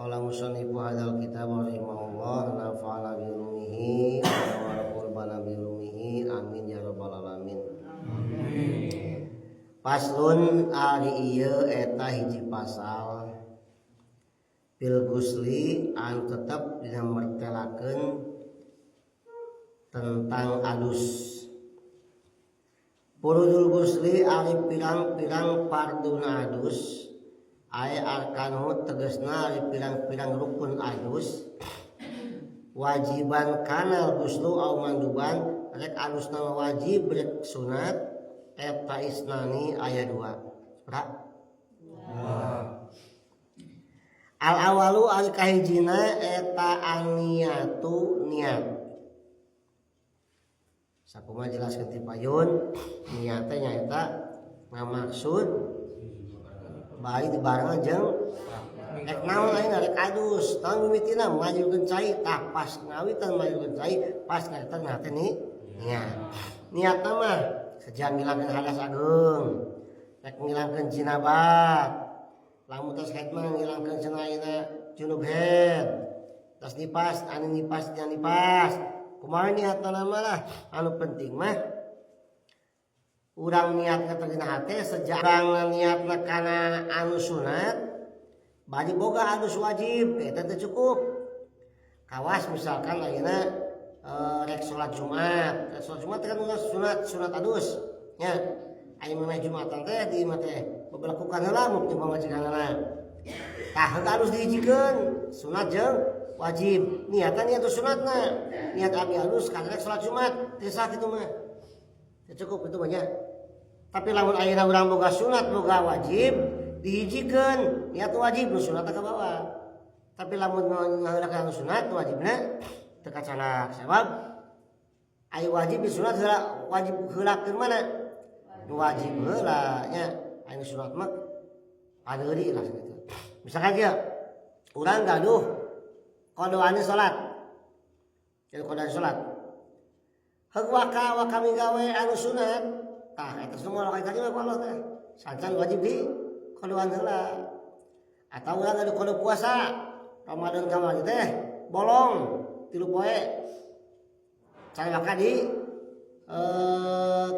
Qala musannifu hadzal kitab rahimahullah nafa'ana bi ulumihi wa qurbana bi ulumihi amin ya rabbal alamin. Amin. Paslon ari ieu eta hiji pasal fil gusli anu tetep dina mertelakeun tentang adus. Furudul gusli ari pirang-pirang farduna adus ay arkanuhu tegasna ari pirang-pirang rukun adus wajiban kanal guslu au manduban rek adusna wajib rek sunat eta isnani aya 2. Sabaraha? Al awalu ari kahijina eta aniyatu niat. Sakumaha jelaskeun ti payun niatna nyaeta ngamaksud bari dibarengan jeung rek naon ayeuna rek adus naon mimitina majukeun cai tah pas ngawitan majukeun cai pas ngawitan teh niat. Niatna mah sejak ngilangkeun hadas ageung rek ngilangkeun jinabat lamun tos haid mah ngilangkeun cenah ayeuna junub haid tos nipas anu nipas nya nipas kumaha niatna mah lah anu penting mah urang niatna teh dina hate sejak urang niatna kana anu sunat bari boga adus wajib eta teh cukup. Kawas misalkan ayeuna rek salat Jumat, rek salat Jumat kan urang sunat adus nya. Aya memeh Jumatan teh di imah teh bebelakukan heula muk teu pamajikanna. Tah heuh adus dihijikeun sunat jeung wajib. Niatan niat sunatna. Niat abdi adus kana rek salat Jumat teu sah kitu mah. Teu cukup itu banyak. Tapi lamun ayeuna urang boga sunat boga wajib dihijikeun niat wajib nu sunatna ka bawah. Tapi lamun ngaheulakeun sunat wajibna teu kacanak sabab aya wajib di sunat heula wajib heulakeun mana? Nu wajib heula nya aya sunat mah padeuri lah gitu. Misalkan kieu urang gaduh kodoane salat. Jadi kodoane salat. Heug waka waka migawe anu sunat tah eta semua lokal tadi mah Allah teh. Sancan wajib di kodoan heula. Atau urang gaduh kodo puasa Ramadan kamari teh bolong 3 poe. Can waka di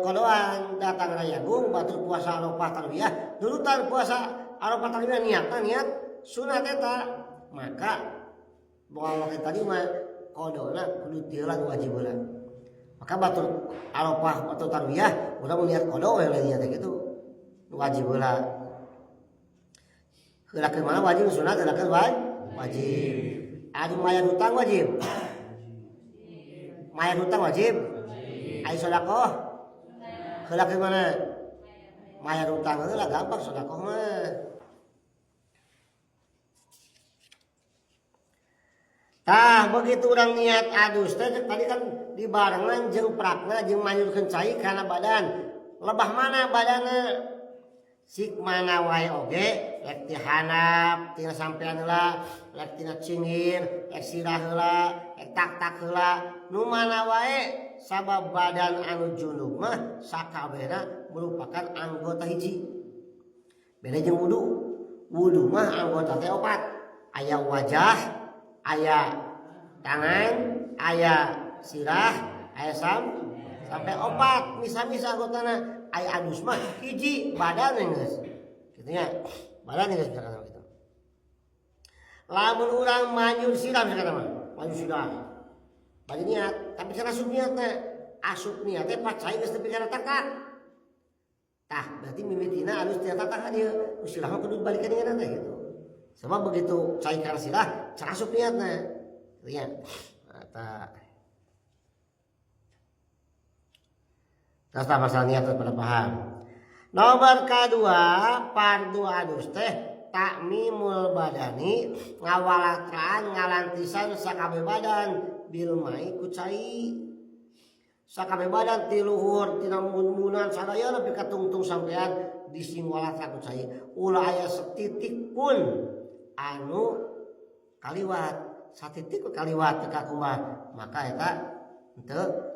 kodoan datang Rayagung batur puasa Arafah Tarwiyah nurutan puasa Arafah Tarwiyah niatna niat sunat eta maka boga waktu tadi mah kodona kudu tieulan wajib heula. Maka batur Arafah atau Tarwiyah urang niat kodo we niat gitu wajib heula. Heulakeun mana wajib sunat heulakeun wajib. Anu mayar hutang wajib. Mayar hutang wajib. Ai sedekah heulakeun mana? Mayar hutang heula gampang sedekah mah. Tah begitu urang niat adus teh tadi kan dibarengan jeung prakna jeung manyurkeun cai kana badan. Lebah mana badanna? Sik mana wae oge rek ti handap tina sampean heula, rek tina cingir, rek sirah heula, rek tak-tak heula, nu mana wae sabab badan anu junub mah sakabehna merupakan anggota hiji. Beda jeung wudu. Wudu mah anggota teh opat. Aya wajah, aya tangan, aya sirah, aya sampai opat misa-misa anggotana. Aya adus mah hiji badan geus. Kitu nya. Badan geus misalkan gitu. Lamun urang manyur sirah misalkan mah, manyur sirah. Bari niat, tapi can asup niatna. Asup niat teh pacai geus tepi kana takak. Tah, berarti mimitina alus tina tatak ka dieu. Nu sirah mah kudu dibalikan niatna teh gitu. Sebab begitu cai kana sirah, can asup niatna. Kitu nya. Nah, tah. Terus masalah niat pada paham. Nomor kedua, fardu adus teh takmimul badani ngawalatraan ngalantisan sakabeh badan bil mai ku cai. Sakabeh badan ti luhur tina mun-munan sadaya nepi ka tungtung sampean disingwalatra ku cai. Ulah aya setitik pun anu kaliwat, satitik kaliwat teu kakumbah, maka eta henteu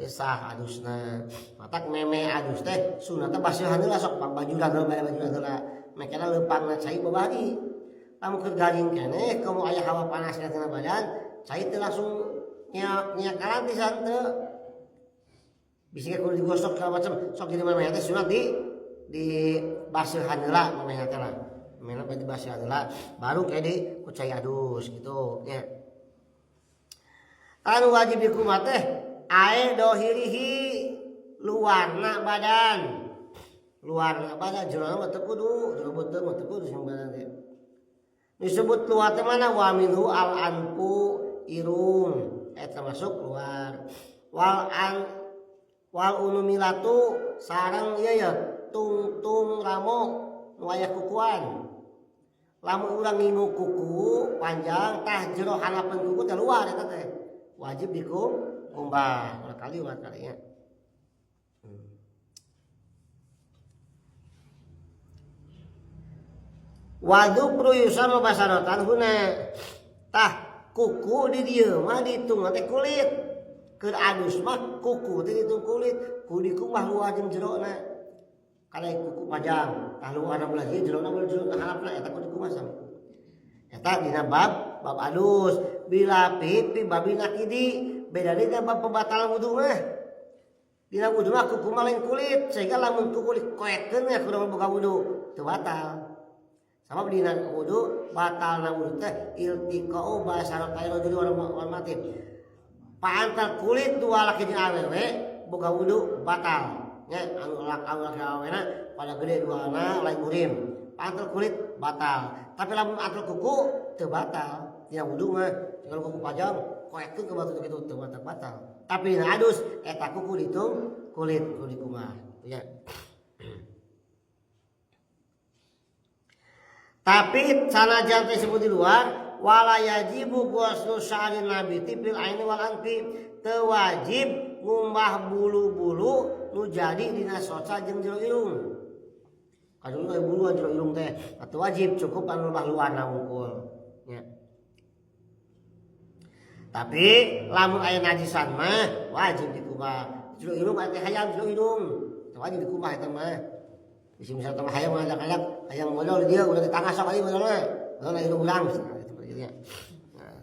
sah adusna. Matak meme adus teh sunatna basihan heula sok bajuran heula bajuran heula. Mekena leupangna cai babagi. Lamun keur garing keneh komo aya hawa panas kana badan, cai teh langsung nyak kalantisan teu. Bisi kudu digosok segala macam, sok jadi mameh teh sunat di baseuhan heula mameh teh lah. Mameh teh dibaseuhan heula baru kayak di ku cai adus gitu nya. Anu wajib dikumat teh ae dohirihi luarna badan. Luarna badan jerona mah teu kudu, jero beuteung mah teu kudu sing badan teh. Disebut luar teh mana wa minhu al anfu irung eta termasuk luar. Wal an wal unumilatu sareng ieu ya tungtung ramo nu aya kukuan. Lamun urang ngingu kuku panjang tah jero hanapeun kuku teh luar eta teh. Wajib dikumbah kali ulah kalinya. Wadukru yusama basarotan huna. Tah kuku di dieu mah dihitung teh kulit. Keur adus mah kuku teh dihitung kulit, kudu dikumbah luar jeung jerona. Kalai kuku panjang, tah luarna belah dieu jerona belah jero hanapna eta kudu dikumbah sami. Eta dina bab adus bila pipi babi nakidi beda dina bab pembatalan wudu mah. Dina wudu mah kuku mah lain kulit sehingga lamun kuku dikoetkeun nya kudu boga wudu teu batal. Sabab dina wudu batalna wudu teh iltiqa'u basaratai rajuli wal mati. Paantar kulit dua laki jeung awewe boga wudu batal. Nya anu laki awewena pada gede duana lain murim. Paantar kulit batal. Tapi lamun antar kuku teu batal. Dina wudu mah kalau kuku panjang koetkeun ke batu kitu teu batal. Tapi dina adus eta kuku ditung kulit kudu dikumbah. Ya. Tapi sanajan disebut di luar wala yajibu ghuslu sya'rin nabiti fil aini wal anfi teu wajib ngumbah bulu-bulu nu jadi dina soca jeung jero irung. Kadung aya bulu jero irung teh atuh wajib cukup anu ngumbah luarna wungkul nya. Tapi lamun aya najisan mah wajib dikumbah. Jero irung aya hayam jero irung teu wajib dikumbah eta mah. Bisi misalnya tambah hayam ngajak-ngajak, hayam modal dia udah di tangga sok aja modalnya. Modalnya itu ulang misalnya gitu ya. Nah.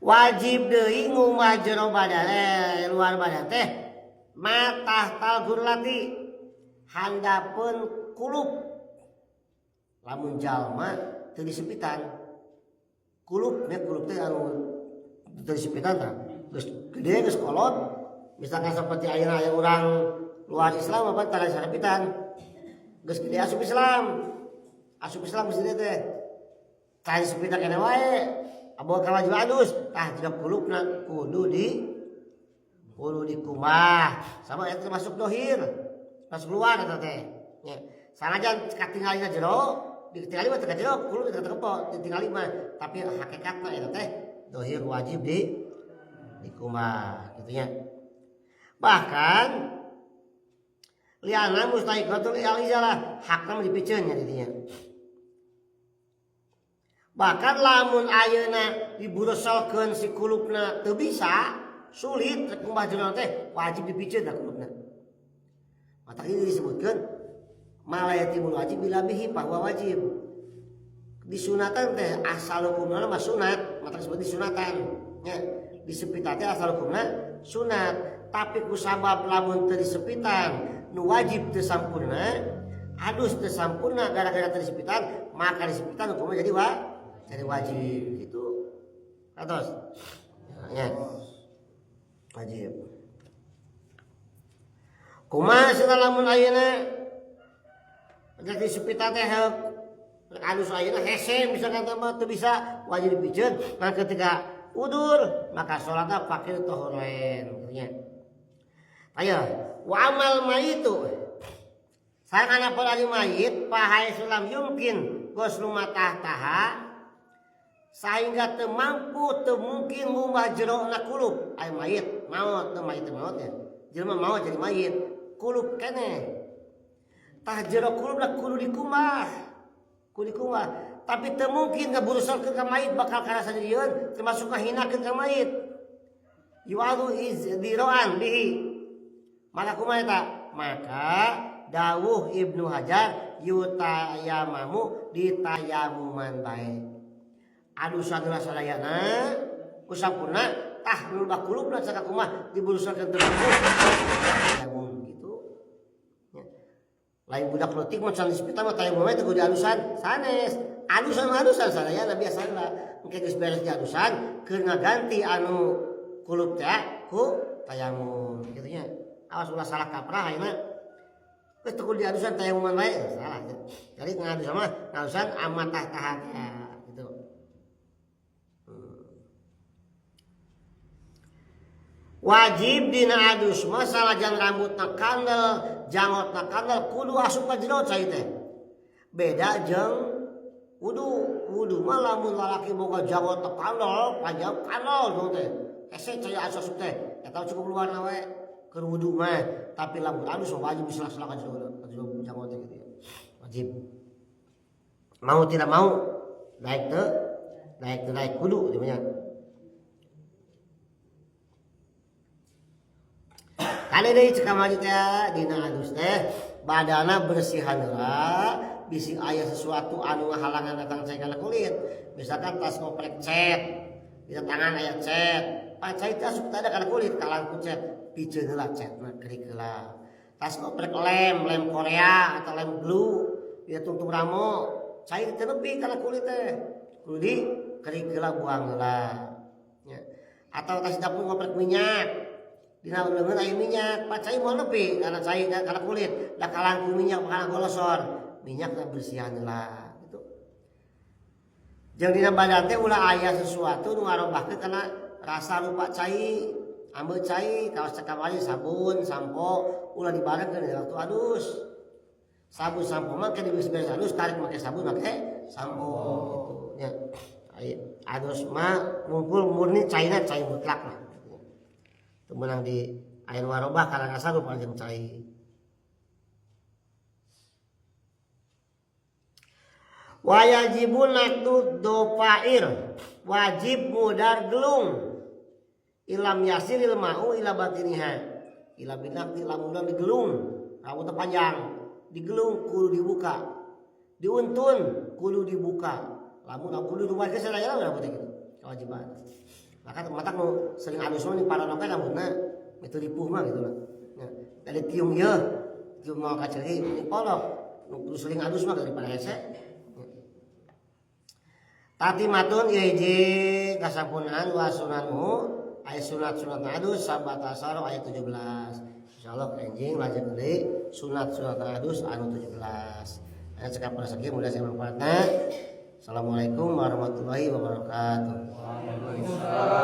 Wajib deui ngumbah jero badan luar badan teh matah tal gurlati handapeun kulup. Lamun jalma teu disepitan. Kulup nya kulup teh anu teu disepitan tah. Geus gede geus kolot. Misalkan seperti ayeuna aya urang luar Islam apa tara sarapitan geus gede asup Islam geus gede teh tara sepitan kene wae aboga kawajib adus tah jiga kulupna kudu dikumbah sama eta termasuk dohir masuk luar eta teh nya sanajan katingalina jero ditingali mah teu ka jero kulup teu tepo ditingali mah tapi hakikatna eta teh dohir wajib dikumbah kitu nya. Bahkan liana mustahiqatul izalah hakna dipiceun nya didinya. Bahkan lamun ayeuna dibureselkeun si kulupna teu bisa, sulit rek ngumbah jero teh wajib dipiceun da kulupna. Mata ini disebutkeun malayatimul wajib bila bihi bahwa wajib. Disunatan teh asal hukumna mah sunat, mata disebut disunatan nya. Disepitan teh asal hukumna sunat. Tapi kusabab lamun teu disepitan nu wajib teu sampurna, adus teu sampurna gara-gara teu disepitan, maka disepitan hukumna jadi jadi wajib gitu. Atos. Ya. Wajib. Kumaha cenah lamun ayeuna jadi disepitan teh adus ayeuna hese misalkan teh mah teu bisa wajib dipiceun, maka ketika udur maka salatna fakir tohoroen gitu nya. Ayo, wa amal mayitu. Sareng anapun ari mayit pahae sulam yumkin ghuslu matah taha sehingga teu mampu teu mungkin ngumbah jerona kulup. Ari mayit maot teu mayit teu maot ya. Jelema maot jadi mayit, kulup keneh. Tah jero kulup lah kudu dikumbah. Kudu dikumbah. Tapi teu mungkin ngaburusalkeun ka mayit bakal karasa nyerieun termasuk ngahinakeun ka mayit. Yu'adhu izdiroan bihi. Maka kumaha eta? Maka dawuh Ibnu Hajar yutayamamu ditayamuman bae adusan heula sadayana ku sampurna tah nu bakulupna cakakumah diburusakeun teu baku tayamum gitu nya. Lain budak leutik mah can dispita mah tayamum teh kudu diadusan sanes adusan mah adusan sadayana biasana engke geus beres diadusan keur ngaganti anu kulup teh ku tayamum kitu nya. Awas ulah salah kaprah ayeuna geus teu kudu diadusan tayamuman bae salah nya. Jadi ngadusan mah ngadusan amat tah-tahan ya gitu. Wajib dina adus mah salajan rambutna kandel, janggotna kandel kudu asup ka jero cai teh. Beda jeung wudu. Wudu mah lamun lalaki boga janggotna kandel, panjang kandel jong teh. Hese cai asup teh. Eta cukup luarna we keur wudu mah, tapi lamun adus mah wajib disela-sela ka jero janggot teh gitu ya. Wajib. Mau tidak mau naik teu, naik teu naik kudu gitu nya. Kali deui cek kamari teh dina adus teh badana bersihan heula bisi aya sesuatu anu ngahalangan datang cai kana kulit. Misalkan tas ngoprek cet, dina tangan aya cet, pan cai teh asup teh ada kana kulit kalang ku cet, piceun heula cetna kerik heula. Tas ngoprek lem, lem Korea atau lem glue, dina tungtung ramo, cai teh nepi kana kulit teh. Kudu di kerik heula buang heula. Nya. Atau tas dapur ngoprek minyak. Dina leungeun aya minyak, pak cai moal nepi kana cai kana kulit, da kalangkung minyak kana golosor, minyakna bersihan heula gitu. Jeung dina badan teh ulah aya sesuatu nu ngarobahkeun kana rasa rupa cai, ambeu cai, kawas cek kamari sabun, sampo ulah dibarengkeun dina waktu adus. Sabun sampo mah ke diberes-beres adus tarik make sabun make sampo gitu nya. Adus mah ngumpul murni caina cai mutlak lah. Teu meunang di air warobah karena rasa rupa jeung cai. Wajibun nakdu dofair wajib mudar gelung ilam yasilil ma'u ila batiniha ila binakti lamun digelung rambutna panjang digelung kudu dibuka diuntun kudu dibuka lamun kudu dibuka sadaya rambutna gitu kewajiban. Maka matak nu sering alus mah diparonokeun rambutna itu ripuh mah gitu lah. Nah, dari tiung ieu tiung mau ka ceuri dipolok nu sering alus mah daripada hese. Tati matun ieu hiji kasampunaan wa sunanhu aya sunat-sunat adus sabatasar ayat 17. Insyaallah enjing lanjut deui sunat-sunat adus anu 17. Aya cekap sakieu mudah saya manfaatna. Assalamualaikum warahmatullahi wabarakatuh. Waalaikumsalam.